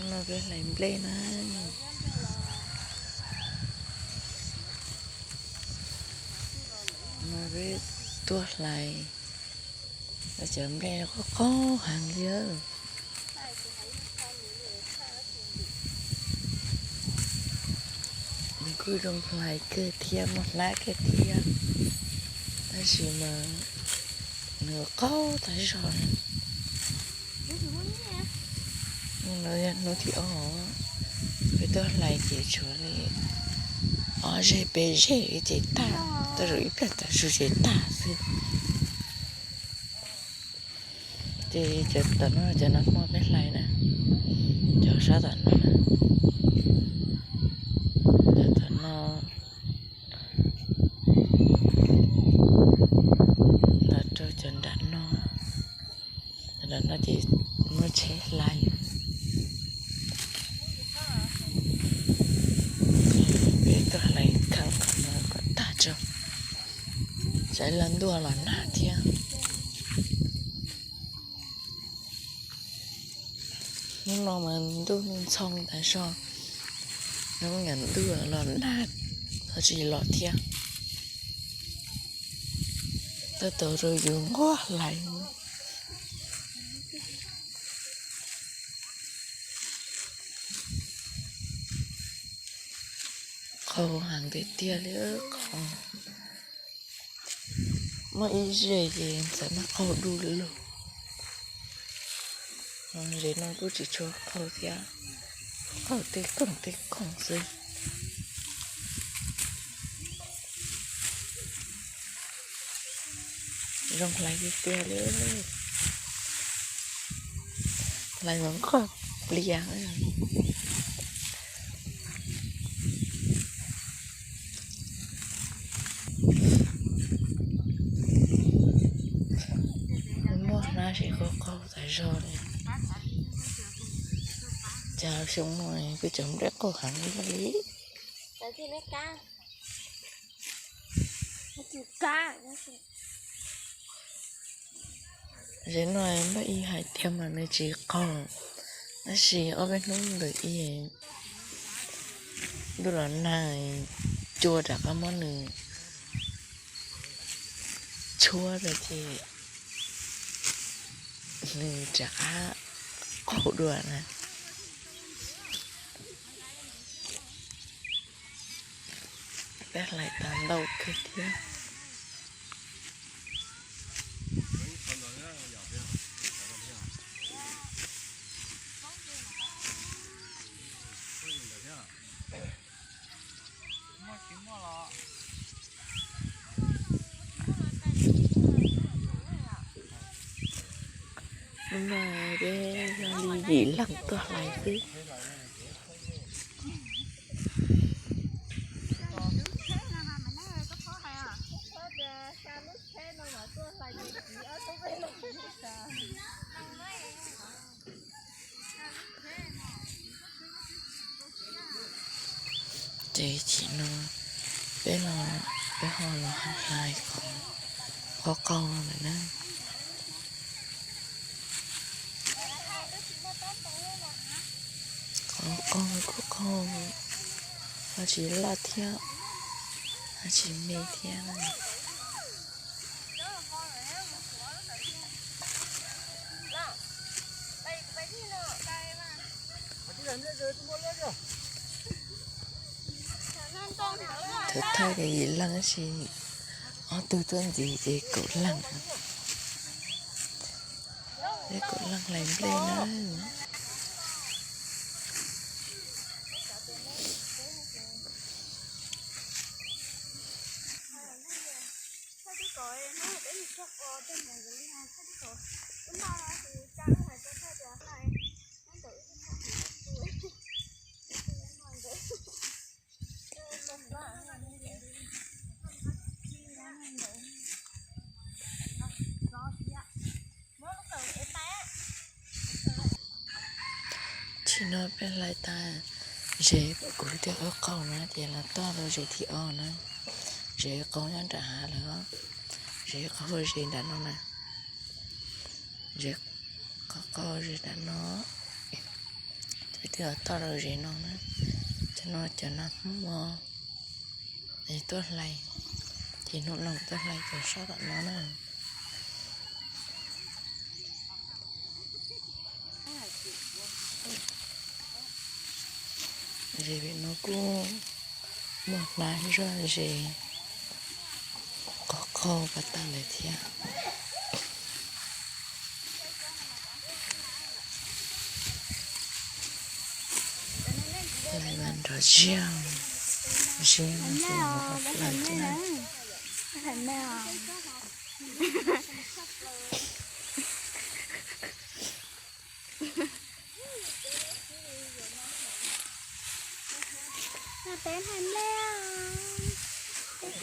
No peb hlais nplej na. No peb tuaj hlais, cov nplej qaug qaug heev li. Nws kuj zoo hlais kawg thiab muaj hlab kawg thiab, tab sis mas nws qaug tag zog. No yog hnub thib ob, peb tuaj hlais ces tshuav li ob zeg peb zeg ces tag, tej zaum ib pliag tas su ces tag xwb. Ces cov tom no cov nag hmo peb hlais na, cov sab tom no, cov tom no, los rau cov nram no, nram no ces muaj tsheb hlais. Peb tuaj hlais kheev qhov no kom tag tso, tsam los ntuj los nag thiab. Hnub no mas ntuj ntxhoo tas zog, hnub nyom ntuj los nag, ho tsis los thiab. Tab tom rau yus nquag hlais. Qaug heev tiag tiag li, qaug. Muaj ib zeg ces txawm muab qaug du lug. Zem no kuj tsis tshua qaug thiab, qaug tej khoom tej khoom xwb. Zoo hlais tiag tiag li, hlais mas nquag plias. Muaj hlab ces qaug qaug tas zog li. Cas xyoo no peb cov nplej qaug heev li. Zem no npaj ib hais tiag mas nws tsis qaug, tab sis ob peb hnub ntawm ib ntuj los nag, cua rov qab muab nws tshuab rau ces nws rov qab qaug dua na. Peb hlais tas ntau kawg thiab. Hnub no peb yog li yim leeg tuaj hlais xwb. Ces chim no peb los, peb ho los hlais qhov qaug lawm na. Qhov qaug kuj qaug, ho tsis loj thiab, ho tsis me thiab. Thaum thaij ces yim leeg, tab sis ob tug tuaj ntxiv ces kaum leej. Peb kaum leej hlais nplej na. Tsim no peb hlais tas zes kuv tias qaug qaug na ces los tuaj rau zes thib ob na. Zes qaug nyob nram hav lawm, zes qaug zes nram no na. Zes qaug qaug zes nram no. Peb twb toj rau zem no na, cov no cov nas hmoob os, es tuaj hlais, ces hnub no tuaj hlais cov sab tom no na. Zem pem no kuj muaj hnab zog zes qhov qaug pas tag lawm thiab. Lawv mas nrov ziag, ziag mus hauv plawv thiab na.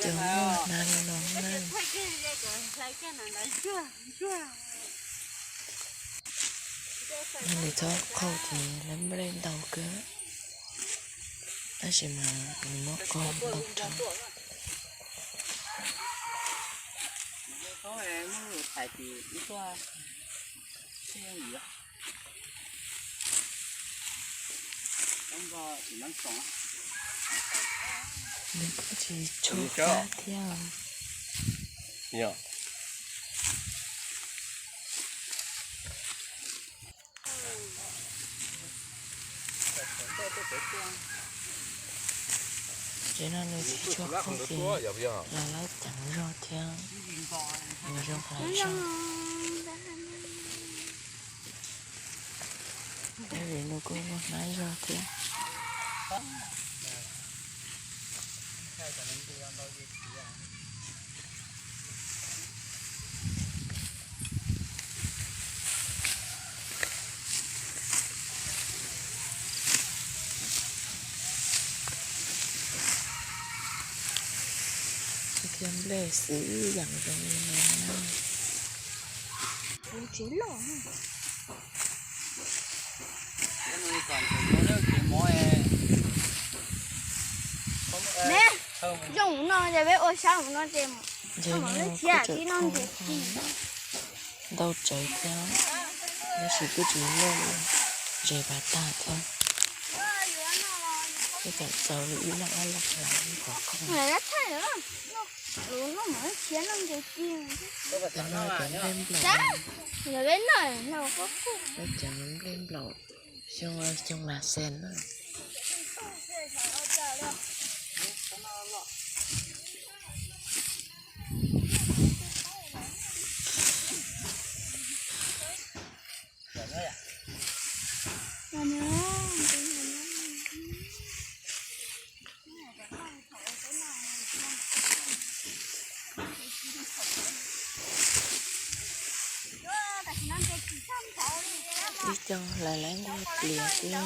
Cov muaj hnab no na. Nws txhob qaug ces lawv nplej ntau kawg, tab sis mas nws muab qaug ntau dhau. Nws kuj tsis tshua qab thiab. Tsev no nws tsis tshua qaug ces los lawv ceev zog thiab, nws zoo hlais zog. Tab sis nws kuj muaj hnab zog thiab. Tsis khiav nplej xwb yeem zoo li no na. Kuv tsev loj na. Ne, zoo no ces peb ua sab no ces, ces no kuj tseem ntau tsawv thiab, tab sis kuj tsis loj li, zes pas tag thiab. Peb tseem txaus li ib loj ob loj hlais ib qhov khoom. Cov no cov nplej nplaum, cov nplej nplaum xyoo, xyoo nas xees na. Ib co hlais lawv nqua plias xwb.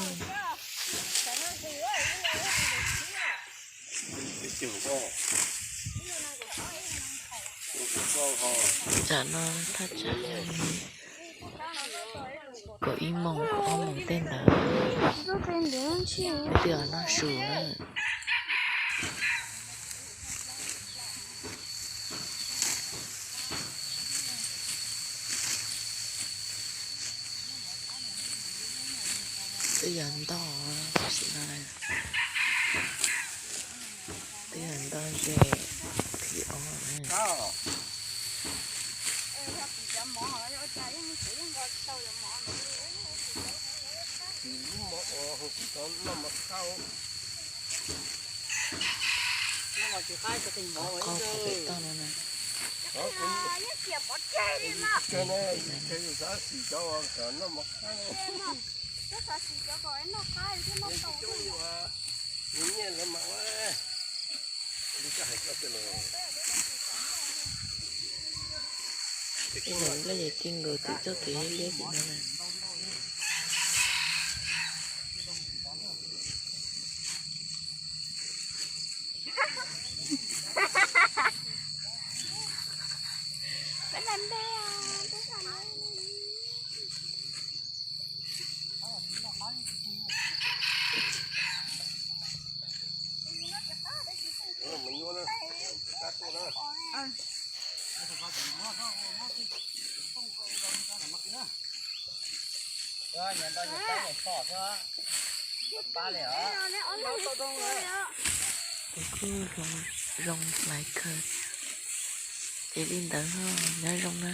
Tsam no thaj tsam yog li kaum ib moos kaum ob moos tej ntawd, peb twb los noj su na. Twb yog ntog, twb yog ntog ze thib ob. Qhov qaug qhov pem toj no na. Ib yam nplej ces ci nkaus tim txoj kev liab liab tim no na. Tus kuj zoo, zoo hlais kawg. Ces li ntawd nyob zoo na.